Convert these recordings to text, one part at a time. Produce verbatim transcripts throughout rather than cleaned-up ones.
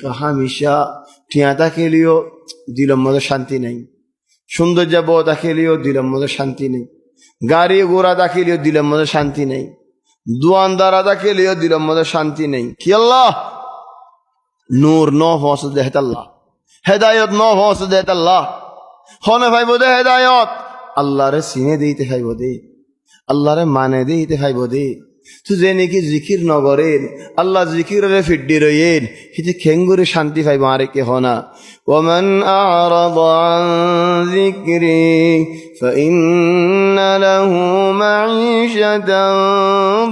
Hámicá thiañ tákile yó dilor modé cánti nái. Cúndoijja bou tákile yó dilor modé cánti nái. Gari gura tákile yó dilor modé cánti nái. Duandara tákile yó dilor modé cánti nái. Kiyólla? Nur no foóñse dé hétolla. Hedayot no foóñse dé hétolla. Hone faibóu dé hedayot? Allaré siné dé íte faibóu dé. Allaré mane dé íte faibóu dé. Tóu ze niki zikir nogorér, Allar zikiroré fiddí roiyér, híte keéngorí cánti faibóu, añáre ki hoó na? ومن أعرض عن ذكري فإن له معيشة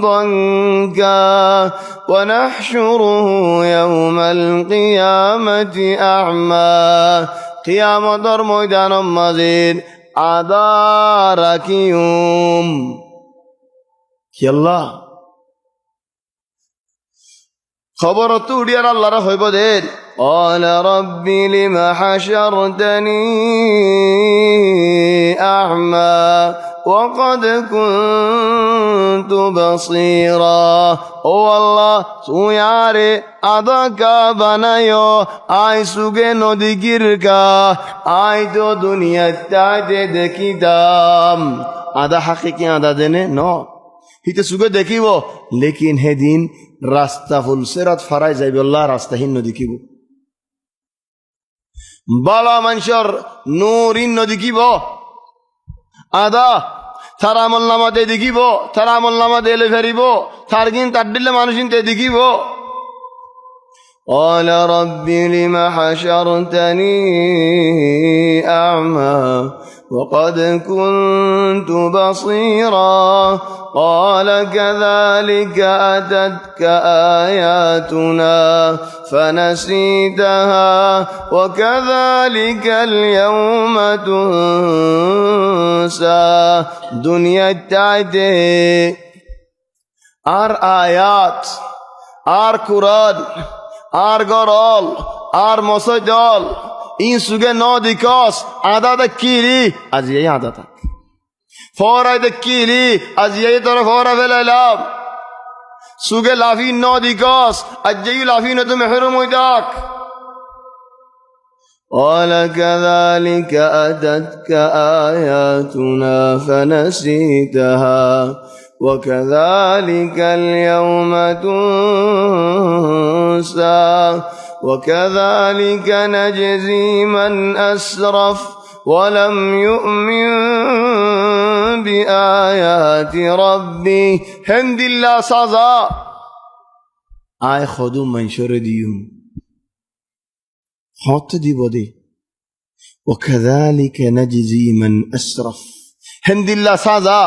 ضنكا ونحشره يوم القيامة أعمى. Kiyamotor moidanor mazé adá rakiyum. Kiyólla? Koborottú uçíyaré Allaré hoibóu dé, قال رب لم حشرتني أعمى وقد كنت بصيرا. Ó Allah, tuñí añáre adá ká banaiyó, aññí sugé nodekír ká, aññí toó duniyait táite dekítam. Adá hákiki adá dé né? Noó. Híte sugé dekíbou, lékin hédin rasta fulsérat farai zaibólla rasta hín nodekíbou. Bála maincór nur ín nodekíbou. Adá, tar amolnama te dekíbou, tar amolnama te loi faribóu, tar gín tar dhílla manúic ín te dekíbou. قال رب لم حشرتني أعمى وقد كنت بصيرا. قال كذلك أتتك آياتنا فنسيتها وكذلك اليوم تنسى. Duniyait táite añár ayat, añár Kuran, añár górol, añár mosóidol, ín sugé nodekós, adá dekkíli, aijja yó adá tak. Fóorai dekkíli, aijja yó toré fóorai félailam. Sugé lafín nodekós, aijja yó lafínottú mehérum ói tak. قال كذلك أتتك آياتنا فنسيتها وكذلك اليوم تنسى وكذلك نجزي من أسرف ولم يؤمن بآيات ربه. Héndilla sáza aññí hodún maincóre diyum. Hoóñtte dibou dé. وكذلك نجزي من أسرف. Héndilla sáza,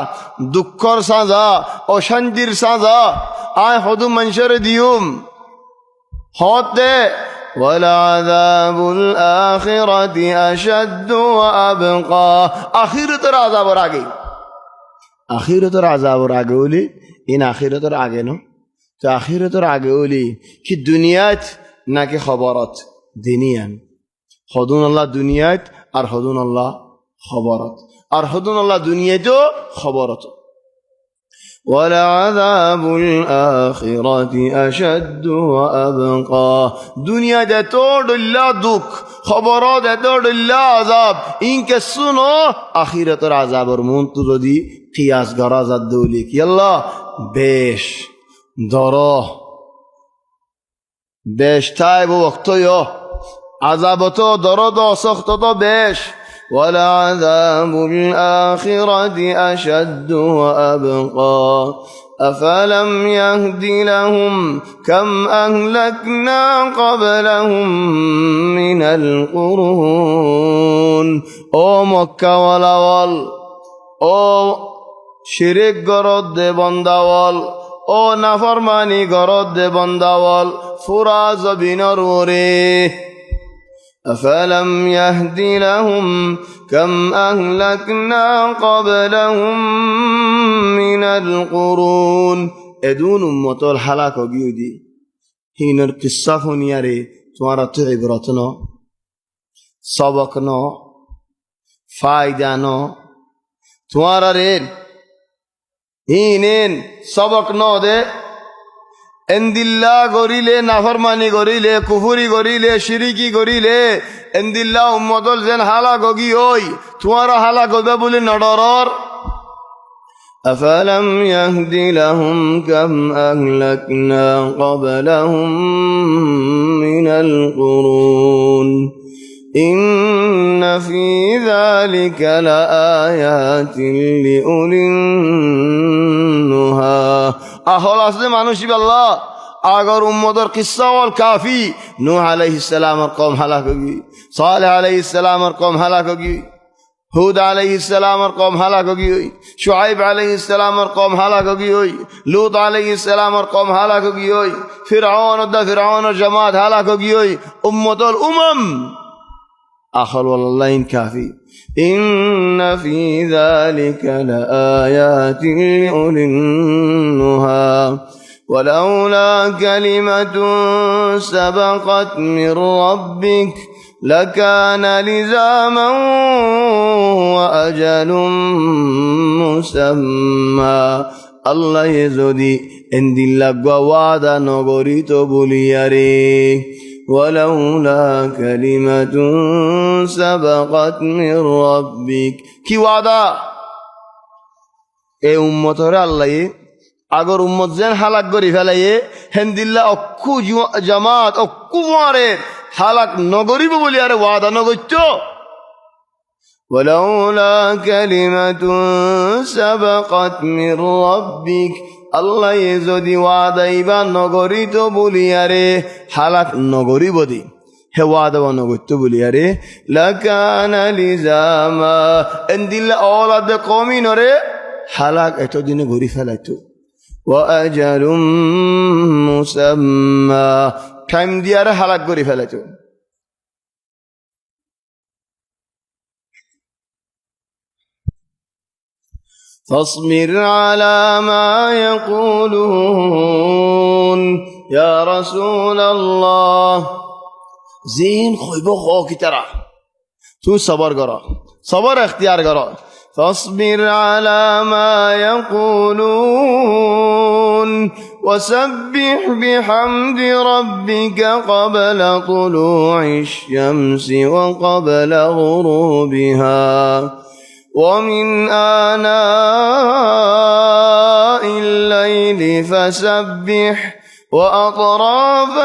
dukkór sáza, ocántir sáza aññí hodún maincóre diyum. Hoóñtte, ولعذاب الآخرة أشد وأبقى. Ahérator azabor age. Ahérator azabor age óile, ín ahérator age noó. Te ahérator age óile ki duniyait náki hoborot? Duniyan. Hodún Allah duniyait, ar hodún Allah hoborot. Ar hodún Allah duniyait ó hoborot ó. ولعذاب الآخرة أشد وأبقى. Duniyait eto dhoilla duk, hoborot eto dhoilla azab, ín kessú noó, ahérator azabor muúntu zodi kiyas gorá za dé óile. Kiyólla? Bec, doró. Bec táibou októt yó. Azab otó doró, dosók otó bec. ولعذاب الآخرة أشد وأبقى. أفلم يهد لهم كم أهلكنا قبلهم من القرون. Ó Mokkawala ókkol, ó cirik goródde bonda ókkol, ó naformani goródde bonda ókkol, fura zobinor uore. أفلم يهد لهم كم أهلكنا قبلهم من القرون. Edún ummot ókkol hálak ói giyé dé. Hínor kissá fúniyaré tuáñrattú ibrot noó, sobok noó, faida noó. Tuáñraré híin sobok nodé. Endilla goríle, naformani goríle, kufúri goríle, círici goríle, endilla ummot ól zeén hálak ói giyói, tuáñra hálak óiba buli no dhorór. أفلم يهد لهم كم أهلكنا قبلهم من القرون إن في ذلك لآيات لأولي النهى. Ahól asé de manúic íballa, agor ummotor kissá ól kafi. Nuh aláihis salamor koum hálak ói giyói, Saleh aláihis salamor koum hálak ói giyói, Hud aláihis salamor koum hálak ói giyói, Cuaib aláihis salamor koum hálak ói giyói, Lut aláihis salamor koum hálak ói giyói, Firaun odda Firaunor jamaat hálak ói giyói, ummot ól umam. Ahól wallallá in kafi. إن في ذلك لآيات لأولي النهى ولولا كلمة سبقت من ربك لكان لزاما وأجل مسمى. Allaye zodi endilla eggúa wada no gorító buliyaré, ولولا كلمة سبقت من ربك. Ki wada? E ummotoré Allaye, agor ummot zeén hálak gorí félaiyé, héndilla okkú ju-, jamaat, okkú fuáñre hálak no goríbo buliyaré wada no goittó. ولولا كلمة سبقت من ربك. Allaye zodi wada ibá no gorító buliyaré hálak no goríbo de, hé wada ibá no goittó buliyaré, لكان لزاما. Endilla óoladde koum inoré hálak etódine gorí félaitó. وأجل مسمى. Thaim diyaré hálak gorí félaitó. فاصبر على ما يقولون. يا رسول الله. Ziín hoibó hoók ítara. Tuñí sobor goró. Sobor ektiyar goró. فاصبر على ما يقولون وسبح بحمد ربك قبل طلوع الشمس وقبل غروبها ومن آناء الليل فسبح وأطراف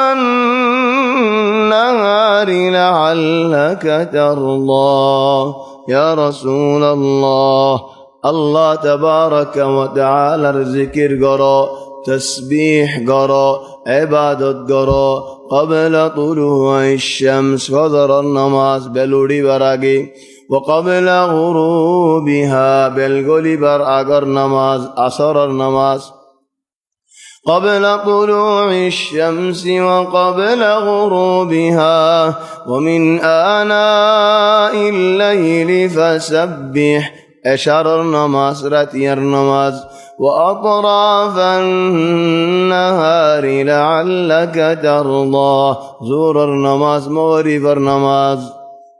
النهار لعلك ترضى. يا رسول الله, Allah tabaraka wa ta'alar zikir goró, tasbih goró, ebadot goró, قبل طلوع الشمس, fozoror namaz, bel uçíbar age, وقبل غروبها, bel gólibar agor namaz, asoror namaz, قبل طلوع الشمس وقبل غروبها ومن آناء الليل فسبح, ecaror namaz, ratiyar namaz, وأطراف النهار لعلك ترضى, zuhuror namaz, mogoribar namaz.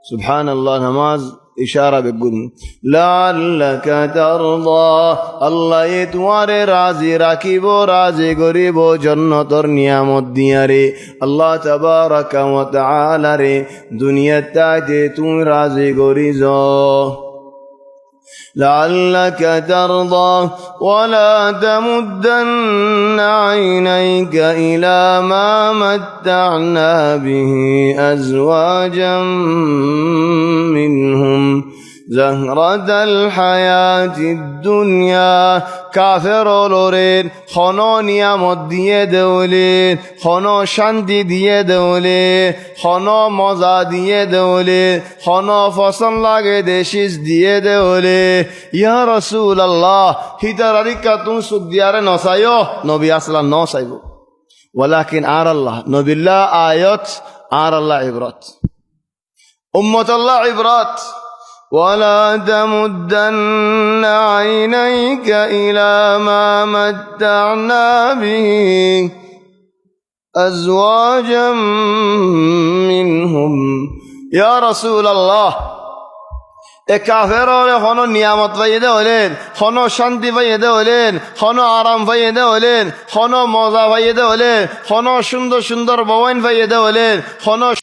Subhanallah, namaz icara beggún. لعلك ترضى, Allaye tuáñre razi rakíbo, razi goríbo, jonnotor niyamot diyaré. Allah tabaraka wa ta'alare duniyat táite tuñí razi gorí zo. لعلك ترضى ولا تمدن عينيك إلى ما متعنا به أزواجا منهم زهرة الحياة الدنيا. Kafer ólore honó niyamot diyé de óile, honó cánti diyé de óile, honó moza diyé de óile, honó fosón lage de ciz diyé de óile, ya Rasulallah, hítarar ikká tuñí suk diyaré no saiyó, Nobi aslan no saibó. Walakin añáralla, Nobilla ayat, añáralla ibrot. Ummotolla ibrot. ولا تمدن عينيك إلى ما متعنا به أزواجا منهم. Ya Rasulallah, E kafer ókkole honó niyamot faiyé dé óilen, honó cánti faiyé dé óilen, honó aram faiyé dé óilen, honó moza faiyé dé óilen, honó cúndor cúndor bouain faiyé dé óilen, honó